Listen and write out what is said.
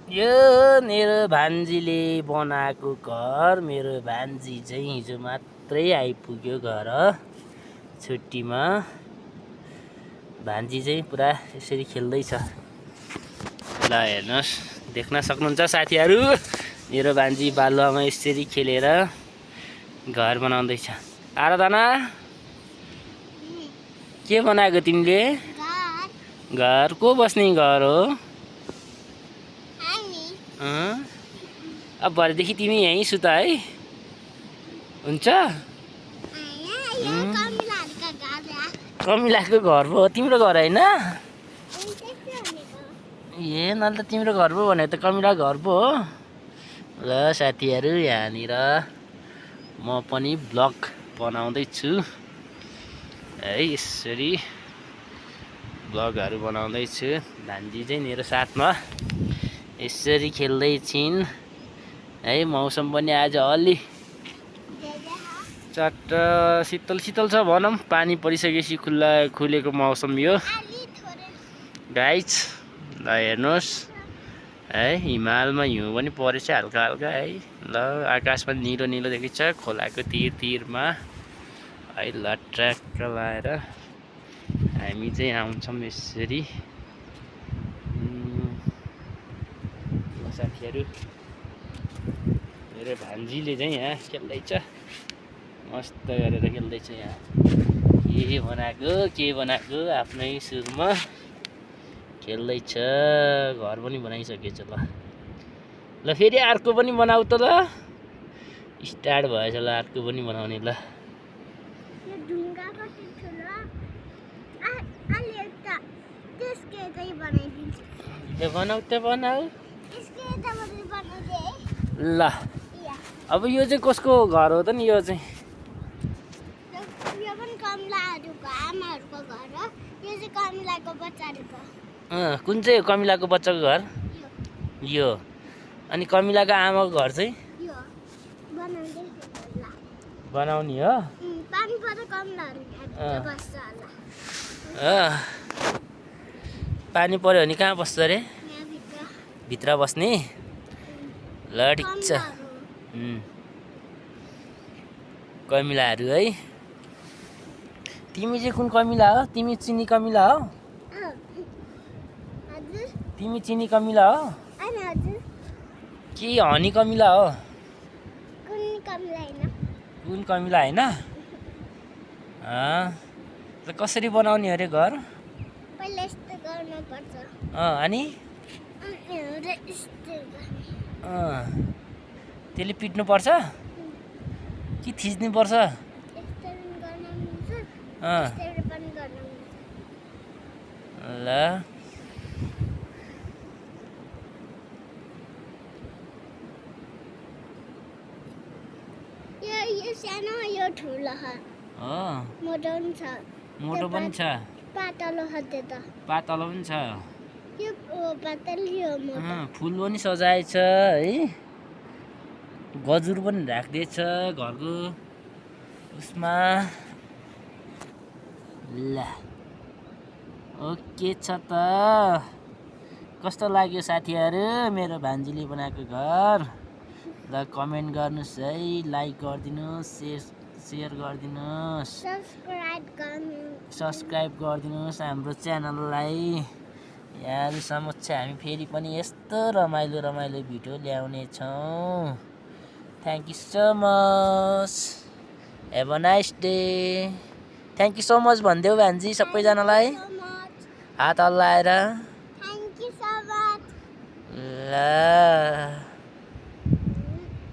यो मेरो भान्जीले बनाएको घर। मेरो भान्जी चाहिँ हिजो मात्रै आइपुग्यो घर छुट्टीमा। भान्जी चाहिँ पुरा यसरी खेल्दैछ। ल हेर्नुहोस्, देख्न सक्नुहुन्छ साथीहरू, मेरो भान्जी बालुवामा यसरी खेलेर घर बनाउँदैछ। आराधना, के बनाएको तिमीले? घर को बस्ने घर हो? अब भरेदेखि तिमी यहीँ सुत है, हुन्छ? कमिलाको घर पो हो तिम्रो घर होइन? ए न त तिम्रो घर पो भनेको त कमिला घर पो हो। ल साथीहरू, यहाँनिर म पनि ब्लग बनाउँदैछु है, यसरी ब्लगहरू बनाउँदैछु। भान्जी चाहिँ मेरो साथमा यसरी खेल्दै छिन् है। मौसम पनि आज अलि चट्ट शीतल शीतल छ भनौँ, पानी परिसकेपछि खुलेको मौसम यो गाइज। ल हेर्नुहोस् है, हिमालमा हिउँ पनि परेछ हल्का हल्का है। ल आकाश पनि निलो निलो देखिन्छ खोलाको तिर तिरमा है। ल ट्र्याक्क लाएर हामी चाहिँ आउँछौँ यसरी। साथीहरू, मेरो भान्जीले चाहिँ यहाँ खेल्दैछ, मस्त गरेर खेल्दैछ। यहाँ के बनाएको आफ्नै सुरमा खेल्दैछ। घर पनि बनाइसकेछ। ल फेरि अर्को पनि बनाऊ त। ल स्टार्ट भएछ। ल अर्को पनि बनाउने। ल बनाऊ त बनाऊ। ल अब यो चाहिँ कसको घर हो त नि? यो चाहिँ कुन चाहिँ कमिलाको बच्चाको घर? यो। अनि कमिलाको आमाको घर चाहिँ बनाउने हो। पानी पर्यो भने कहाँ बस्छ रे? भित्र बस्ने? ल ठिक छ। कमिलाहरू है। तिमी चाहिँ कुन कमिला हो? तिमी चिनी कमिला हो? तिमी चिनी कमिला हो कि हनी कमिला हो? कुन कमिला होइन? कसरी बनाउने अरे घर? अनि त्यसले पिट्नु पर्छ कि थिच्नु पर्छ? ल यो सानो यो ठुलो हो। मोटो पनि छ। पातलो पनि छ। यो पातलो मोटो। फुल पनि सजाएछ है। गजुर पनि राख्दैछ घरको उसमा। ल ओके छ त। कस्तो लाग्यो साथीहरू मेरो भान्जीले बनाएको घर? ल कमेन्ट गर्नुहोस् है, लाइक गरिदिनुहोस्, सेयर गरिदिनुहोस्, सब्सक्राइब गरिदिनुहोस् हाम्रो च्यानललाई। यहाँहरू समक्ष हामी फेरि पनि यस्तो रमाइलो भिडियो ल्याउने छौँ। Thank you so much. Have a nice day. Thank you so much भनिदेऊ भान्जी सबैजनालाई हात हल्लाएर। Thank you so much. ल